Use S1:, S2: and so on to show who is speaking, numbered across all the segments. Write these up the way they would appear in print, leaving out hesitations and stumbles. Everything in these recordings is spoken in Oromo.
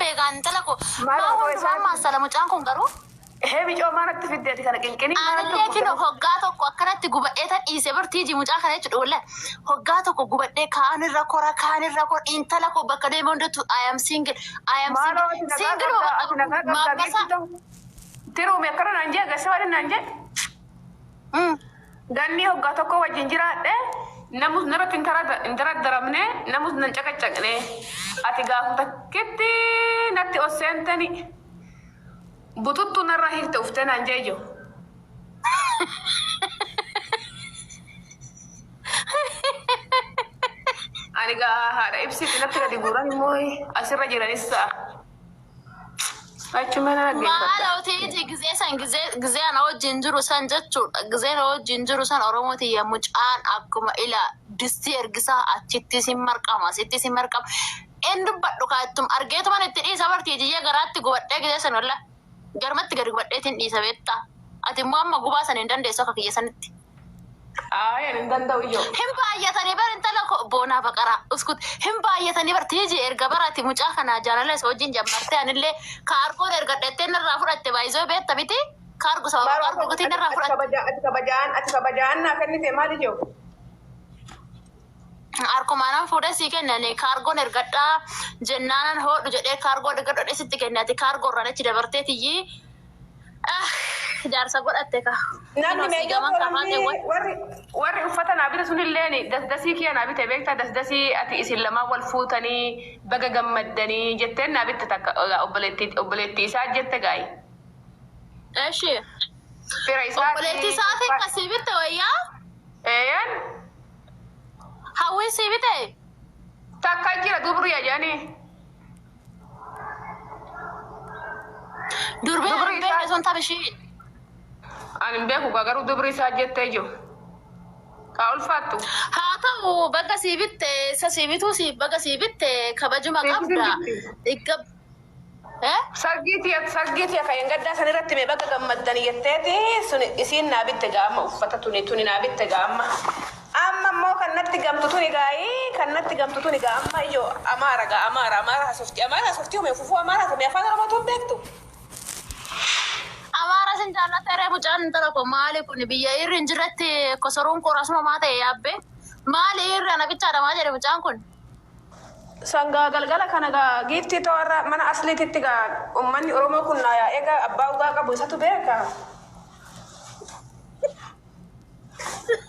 S1: beekaa intala koo.
S2: Maal
S1: Maa
S2: otoo
S1: hundumaan
S2: isaan
S1: maassala mucaan kun garuu.
S2: Hee micoo maalatti fidde ati kana qinqinii maalatti
S1: Anillee kino
S2: gurgurte?
S1: hoggaa tokko akkanatti gubadhee tan dhiise bar tiiji mucaa kana jechuudha wallahi. Hoggaa tokko gubadhee kaan irra kora kaan irra kora intala koo bakka deeme hundattuu I am single, I am
S2: Maaloo
S1: single.
S2: ati nagaa
S1: Single
S2: qabdaa ati nagaa qabdaa
S1: maabbasaa.
S2: giiftii ta'u. Tiruumi akkana naan jee agarsiisa waan naan jee. Ganni hoggaa tokko wajjin jiraadhe namus narratti hin daraddaramne namus nan caqacaqne ati gaafa takkitti natti ol seentani bututtuu narraa hiikte uftee naan jee jiru. Ani gaa haadha ibsitti natti gadi guuran immoo asirra jiranis ta'a. Achuma na dhaggeeffadha.
S1: Maaloo tiiji gizee san gizee gizee ana wajjin jiru san jechuudha. Gizee ana wajjin jiru san Oromoo tiyya mucaan akkuma ila distii ergisaa achitti sin marqama asitti sin marqama. En dubbadhu kaa ittum argeetuman itti dhiisa bar tiijiyya garaatti gubadhee gizee san walla garmatti gadi gubadheetiin dhiisa beektaa. Ati immoo amma gubaa san hin dandeessu akka kiyya sanitti.
S2: Ayi ani hin danda'u iyyoo.
S1: Hin baay'atanii bar intala ko boonaa baqaraa uskut hin baay'atanii bar tiiji erga barati mucaa kana jaalala isa wajjin jammartee anillee kaargoon erga dhettee narraa fudhatte baay'isoo beekta miti kaargo sababa
S2: Maal
S1: kaargo gatii narraa
S2: ati
S1: fudhatte.
S2: kabajaa ati kabajaan ati kabajaan naa kennite maal ijoo?
S1: Harkumaanan fuudhee sii kennani kaargoon ergadhaa jennaanan hoodhu jedhee kaargoon ergadhu sitti kenne ati kaargoo irraan achi dabartee tiyyii jaarsa godhatte ka.
S2: Namni
S1: Kunoo sii
S2: meeqa
S1: gaman
S2: namni
S1: kafaatee
S2: warri warri uffata naa bite sunilleen dasdasii kiyya naa bite beektaa dasdasii ati isin lamaan wal fuutanii baga gammaddanii jetteen naa bitte takka obboleettii obboleettii isaa jette gaayi.
S1: Eshi.
S2: Fira
S1: Obboleettii
S2: isaati.
S1: isaatiin kan sii bitte wayyaa?
S2: Eeyyan
S1: Hawwiin sii bite?
S2: takka jira dubri jedhanii.
S1: Durbee
S2: Dubri
S1: hin beekne
S2: isaa
S1: sun taphishii.
S2: ani hin beeku gaa garuu dubri isaa jettee jiru. Haa ulfaattu.
S1: Haa ta'u baga sii bitte isa sii bituu sii baga sii bitte kabajuma
S2: Siifis hin
S1: qabda.
S2: bitti.
S1: Igga eh?
S2: Sargii tiya sargii tiya kan gaddaa san irratti mee baga gammaddanii jetteeti sun isiin naa bitte gaama uffata tuni tuni naa bitte gaama. Amma immoo kan natti gamtu tuni gaayii kan natti gamtu tuni gaa amma iyyoo amaara gaa amaara amaara haasofti amaara haasofti humee fufuu amaara haasofti afaan oromoo tun beektu.
S1: Amaara sin jaallata eree mucaan intala koo maali kun biyya irri hin jirretti kosoruun koo rasuma maa ta'e yaabbe maali irri ana bichaadha maa jedhe mucaan kun.
S2: Sangaa galgala kana gaa giiftii to'arra mana asliititti gaa uummanni oromoo kun naa yaa'ee gaa abbaa dhugaa qabu isatu beeka.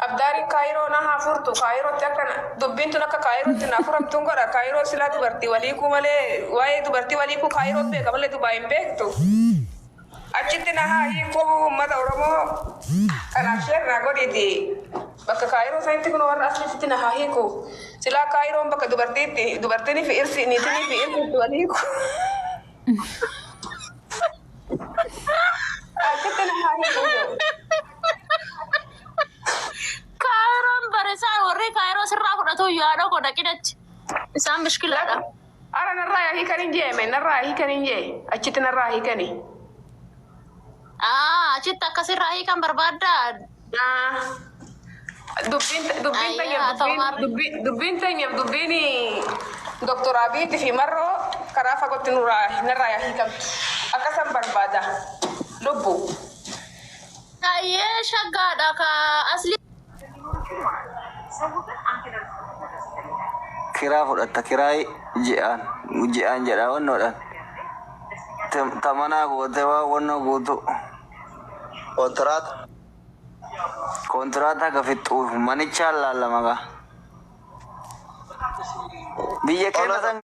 S2: Abdaariin kaayiroo na haa furtu. Kaayirootti akka dubbiin tun akka kaayirootti na furamtuun godha. Kaayiroo silaa dubartii waliikuu malee waa'ee dubartii waliikuu kaayiroo beeka malee Dubaay hin beektu. Achitti na haa hiikuu uummata Oromoo kanaaf share naa godhiiti. Bakka kaayiroo sanitti kun warra asliitti na haa hiiku. Silaa kaayiroon bakka dubartiitti dubartiinii fi irsi niitinii fi irsi itti wal hiiku. Achitti na haa hiiku jiru.
S1: Kaayiroon bare isaan warri kaayiroo sirraa fudhatu yaada koo dhaqinachi. Isaan mishkilaadha.
S2: Ara narraa hiikan hin jeeme narraa hiikan hin jee achitti narraa hiikani.
S1: Ah, achitti akkasirraa hiikan barbaaddaa.
S2: Dubbiin dubbiin
S1: Ayyaa,
S2: teenyaaf
S1: ta'u
S2: dubbiin
S1: maarree.
S2: dubbiin dubbiin teenyaaf dubbiin Doktor Abiyitti fi Marroo karaa fagootti nurraa narraa hiikamtu akkasan barbaada lubbu.
S1: Ayyee shaggaadha ka asli.
S3: Kiraa fudhatta kiraay ji'aan ji'aan jedha wannoodhaan tamanaa gootee waan wannoo guutuu
S4: Kontiraata.
S3: kontiraata akka fixxuuf manichaan laallama gaa biyya keenya
S4: Ola
S3: san